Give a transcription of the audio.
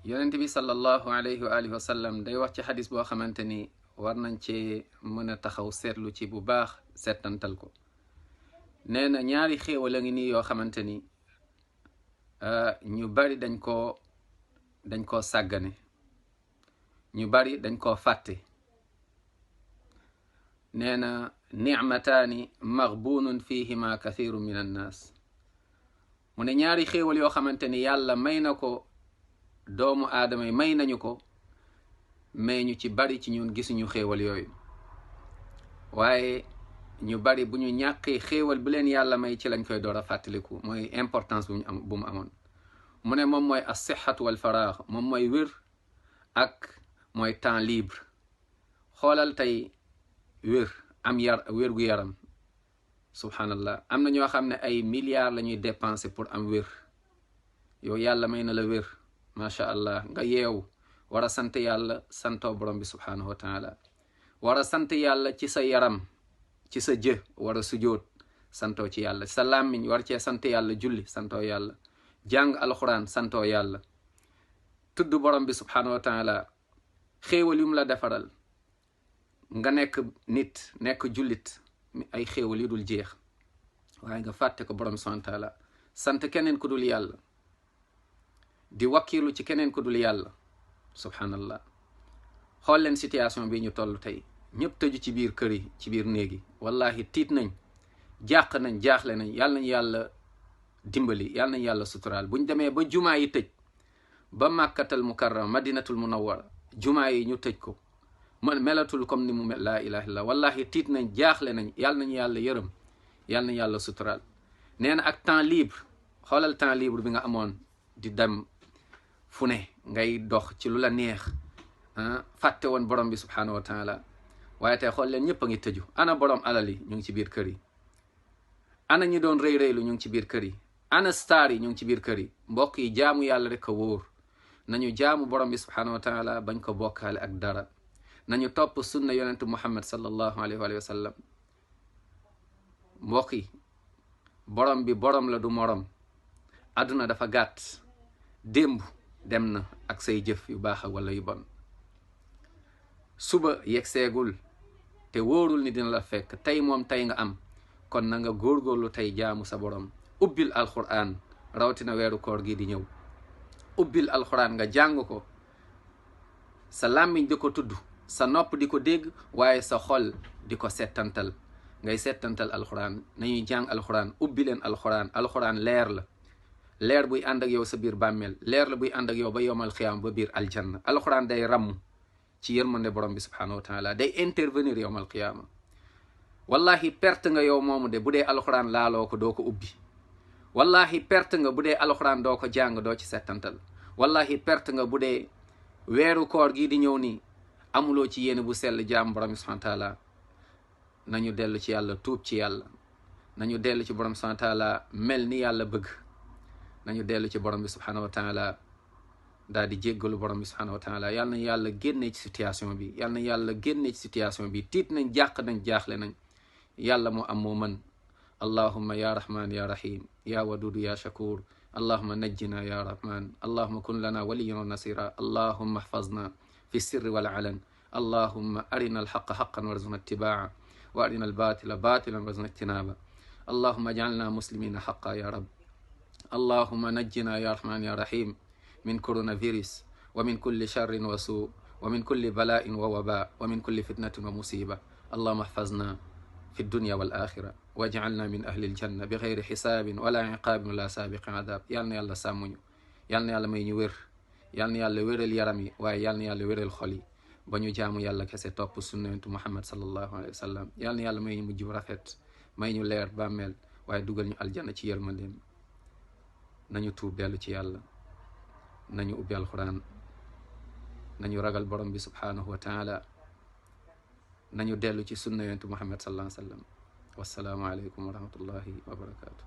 yonent bi sallallahu alayhi wa alihi wa sallam day wax ci xadis boo xamante ni war nañ cee mën a taxaw seetlu ci bu baax seetantal ko. nee na ñaari xéewal a ngi nii yoo xamante ni ñu bari dañ koo sàggane, ñu bari dañ koo fàtte. nee na nicmataani maghbunun fihima kathiru min annaas. mu ne ñaari xéewal yoo xamante ni yàlla may na ko doomu aadama yi, may nañu ko, mais ñu ci bari ci ñun gisuñu xéewal yooyu. waaye ñu bari bu ñu ñàkkee xéewal bu leen yàlla may ci lañ koy door a fàttaliku. mooy importance bu mu amoon. mu ne moom mooy as-sihhatu wal faraax, moom mooy wér ak mooy temps libre. xoolal tey wér gu yaram, subhanallah. am na ñoo xam ne ay milliards la ñuy dépenser pour am wér. yow yàlla may na la wér, macha allah, nga yeewu war a sant yàlla, santoo borom bi subhanahu wa taala. war a sant yàlla ci sa yaram, ci sa jë war a sujoot, santoo ci yàlla. sa làmmiñ war cee sant yàlla, julli, santoo yàlla. jàng alxuraan, santoo yàlla. tudd borom bi subhanahu wa taala, xéewal yu mu la defaral, nga nekk nit, nekk jullit, ay xéewal yu dul jeex, waaye nga fàtte ko borom subhanahu wa taala. sant keneen ku dul yàlla, di wakkiilu ci keneen ku dul yàlla, subhanallah. xool leen situation bi ñu toll tey, ñëpp tëju ci biir kër yi, ci biir néeg yi. wallahi tiit nañ, jàq nañ, jaaxle nañ. yàlla nañ yàlla dimbali, yàlla nañ yàlla suturaal. buñ demee ba jumaa yi tëj, ba màkkatal mukarram, madinatul munawwara, jumaa yi ñu tëj ko, melatul comme ni mu mel. laa ilaha illallah. wallahi tiit nañ, jaaxle nañ. yàlla nañ yàlla yërëm, yàlla nañ yàlla suturaal. nee na ak temps libre, xoolal temps libre bi nga amoon di dem fu ne, ngay dox ci lu la neex, fàtte woon borom bi subhanahu wa taala. waaye tey xool leen, ñëpp a ngi tëju. ana borom alal yi ñu ngi ci biir kër yi, ana ñi doon rëy rëylu ñu ngi ci biir kër yi, ana star yi ñu ngi ci biir kër yi. mbokk yi, jaamu yàlla rek a wóor. nañu jaamu borom bi subhanahu wa taala, bañ ko bokkaale ak dara. nañu topp sunna yonentu muhammad sallallahu alayhi wa sallam. mbokk yi, borom bi borom la, du morom. àdduna dafa gàtt. démb dem na ak say jëf yu baax wala yu bon. suba yegg seegul te wóorul ni dina la fekk. tey moom tey nga am, kon na nga góorgóorlu tey jaamu sa borom. ubbil alquran, rawatina weeru koor gi di ñëw. ubbil alquran nga jàng ko, sa làmmiñ di ko tudd, sa nopp di ko dégg, waaye sa xol di ko settantal. ngay settantal alquran. nañuy jàng alquran. ubbi leen alquran. alquran leer la, leer buy ànd ak yow sa biir bàmmeel, leer la buy ànd ak yow ba yowmal xiyaam, ba biir aljanna. alquran day ràmm ci yërmande borom bi subhanahu wa taala, day intervenir yowmal qiyaama. wallahi perte nga yow moomu de bu dee alxuraan laaloo ko, doo ko ubbi. wallahi perte nga bu dee alxuraan doo ko jàng, doo ci settantal. wallahi perte nga bu dee weeru koor gii di ñëw nii amuloo ci yéene bu sell jaam borom bi subhanahu wa taala. nañu dellu ci yàlla, tuub ci yàlla. nañu dellu ci borom bi subhanahu wa taala, mel ni yàlla bëgg. nañu dellu ci borom bi subhanahu wa taala, daal di jéggalu borom bi subhanahu wa taala. yàlla na yàlla génnee ci situation bi, yàlla na yàlla génnee ci situation bi. tiit nañ, jàq nañ, jaaxle nañ. yàlla moo am, moo mën. allahumma ya rahman ya rahim ya wadudu ya shakur. allahumma najjina ya rahman. allahumma kun lana waliyan wa nasira. allahumma ihfazna fi sirri wal alan. allahumma arina alhaqa haqqan warzuqna ittibaa wa arina albatila batilan warzuqna ijtinaba. allahumma ij'alna muslimina haqqa ya rab. allahumma najjina ya rahman ya rahim min coronavirus wa min kulli sharrin wa suu wa min kulli bala'in wa waba wa min kulli fitnatin wa musiba. allahumma ihfazna fi dunya wal axira waj'alna min ahli aljanna bi xeyri xisaabin wala iqaabin wala saabiqi adab. yal na yàlla sàmmuñu, yal na yàlla may ñu wér, yal na yàlla wéral yaram yi, waaye yal na yàlla wéral xol yi, ba ñu jaamu yàlla kese, topp sunnatu muhammad sallallahu alayhi wa sallam. yal na yàlla may ñu mujj bu rafet, may ñu leer bàmmeel, waaye dugal ñu aljanna ci yërmandeem. nañu tuub, dellu ci yàlla. nañu ubbi alquran. nañu ragal borom bi subhanahu wa taala. nañu dellu ci sunna yonentu muhammad sallallahu alayhi wa sallam. wassalaamu aleykum wa rahmatullahi wa barakatuh.